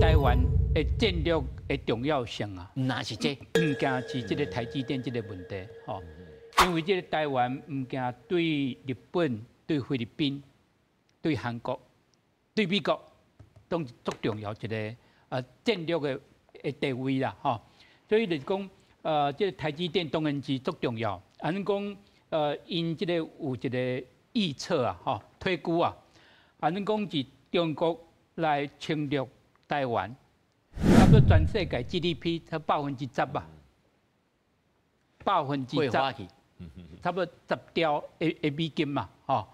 台灣的戰略的重要性啊，毋若是這，毋驚是這個台積電這個問題，吼。因為這個台灣毋驚對日本、對菲律賓、對韓國、對美國，攏是足重要一個戰略的地位啦，吼。所以就是講，這個台積電當然是足重要。按呢講，𪜶這個有一個預測啊，吼，推估啊，按呢講是中國來侵略台灣，差不多全世界 GDP 才10%吧，百分之十，差不多10兆的美金嘛，吼，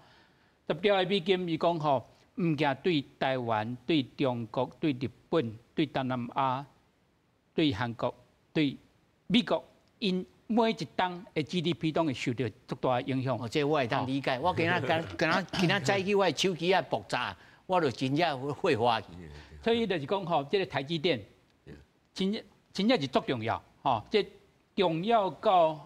十兆的美金，伊講吼，毋驚對台灣、對中國、對日本、對東南亞、對韓國、對美國，𪜶每一冬的 GDP 攏會受著足大的影響。哦，這我會當理解。我今仔今仔今仔早起我的手機仔爆炸，我就真正火花去。所以就是講吼，這個台積電真正真正是足重要，吼，這重要到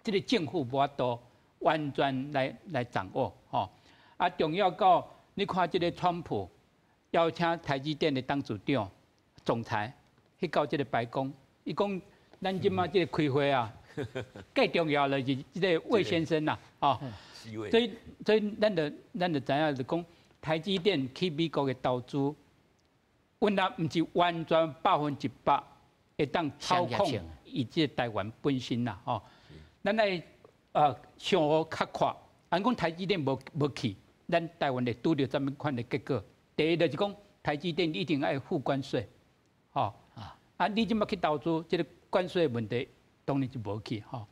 這個政府無法度完全來掌握，吼。啊，重要到你看這個川普邀請台積電的董事長、總裁去到這個白宮，伊講咱這馬這個開會啊，最重要的是這個魏先生啦，吼。所以咱就知影就講台積電去美國的投資，阮若毋是完全100%會當操控伊這個台灣本身啦，吼。咱愛想較闊，按講台積電無去，咱台灣會拄著啥物款的結果？第一就是講台積電一定愛付關稅，吼。啊，你這馬去投資，這個關稅的問題當然就無去，吼。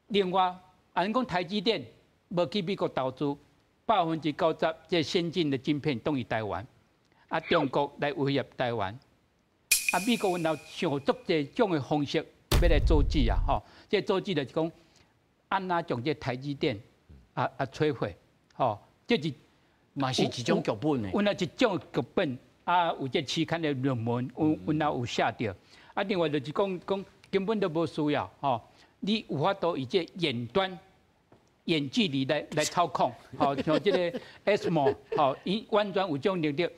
另外，按講台積電無去美國投資，90%這先進的晶片攏佇台灣，啊，中國來威脅台灣，啊，美國阮後想足濟種的方式欲來阻止啊，吼，這阻止就是講，按怎將這台積電摧毀，吼，這是嘛是一種劇本的。阮那一種劇本啊，有這期刊的論文，有阮那有寫著，啊，另外就是講講根本都無需要，吼，你有法度以這遠端，遠距離來操控，吼，像這個 ASML，吼，伊完全有這種能力。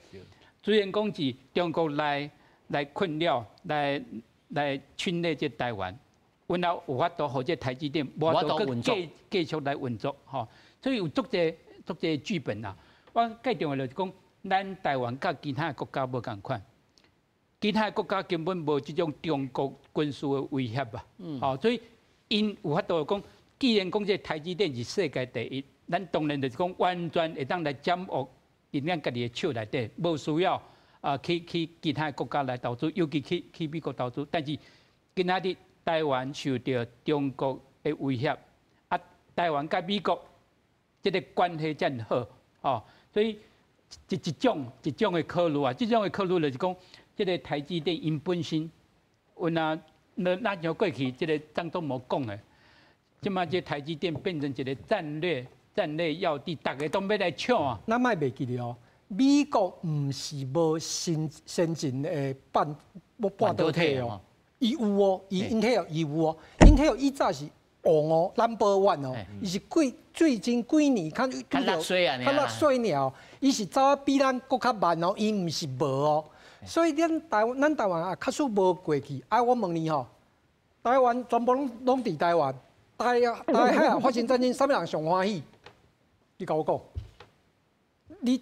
雖然講是中國來困擾、來侵略這台灣，阮也有法度予這台積電無法度閣繼續來運作，吼，所以有足濟足濟劇本啦。我最重要就是講，咱台灣佮其他的國家無仝款，其他的國家根本無這種中國軍事的威脅啊，吼，所以𪜶有法度講。既然講這台積電是世界第一，咱當然就是講完全會當來掌握佇咱家己的手內底，無需要啊去其他國家來投資，尤其去美國投資。但是今仔日台灣受著中國的威脅，啊，台灣佮美國這個關係遮爾好，哦，所以一種的考慮啊，這種的考慮就是講，這個台積電𪜶本身，阮啊，那像過去這個張忠謀講的。這馬這台積電變成一個戰略要地，逐家都欲來搶啊！咱莫袂記得哦，美國毋是無先進的半導體哦，伊有哦，伊 Intel 伊有哦，Intel 以早是王哦，number one 哦，伊是最近幾年較較落衰啊，較落衰爾，伊是走啊比咱閣較慢哦，伊毋是無哦，所以咱台灣啊，假使無過去，啊，我問你吼，台灣全部攏佇台灣。台海啊發生戰爭，啥物人上歡喜？你共我講，你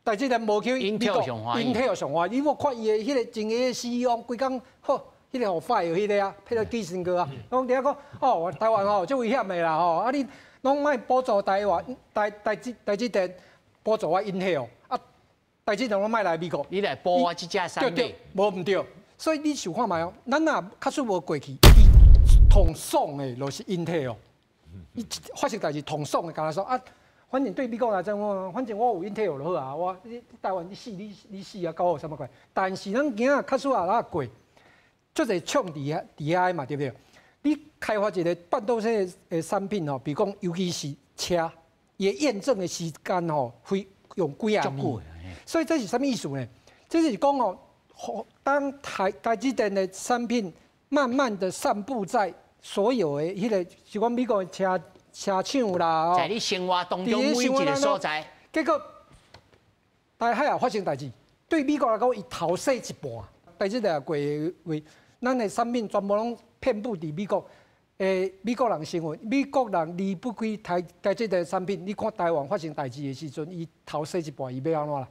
台積電無去美國，Intel 上歡喜。你無看伊的彼個前個 CEO，規工好，彼個予 fire 彼個啊，彼個基辛格啊，攏佇遐講，哦，台灣吼足危險的啦吼，啊你攏莫補助台灣台積電，補助我 Intel，啊，台積電攏莫來美國，你來補我這隻產品，對對，無毋對，所以你想看覓哦，咱若假使無過去。痛爽的，就是 Intel，伊發生代誌痛爽的，敢若說啊，反正對美國來講，反正我有 Intel 就好啊，我你台灣你死你死啊，佮我有啥物關係？但是咱今仔假使啊，哪過，足濟廠佇遐嘛，對不對？你開發一個半導體的產品吼，比如講，尤其是車，伊的驗證的時間吼，會用幾仔年。所以這是啥物意思呢？這是講哦，當台積電的產品慢慢的散布在所有的彼個，是講美國的車廠啦，在你生活當中每一個所在，結果台海也發生代誌，對美國來講，伊頭洗一半，台積電過話，咱的產品全部攏遍布佇美國。美國人生活，美國人離不開台積電產品。你看台灣發生代誌的時陣，伊頭洗一半，伊欲按怎啦？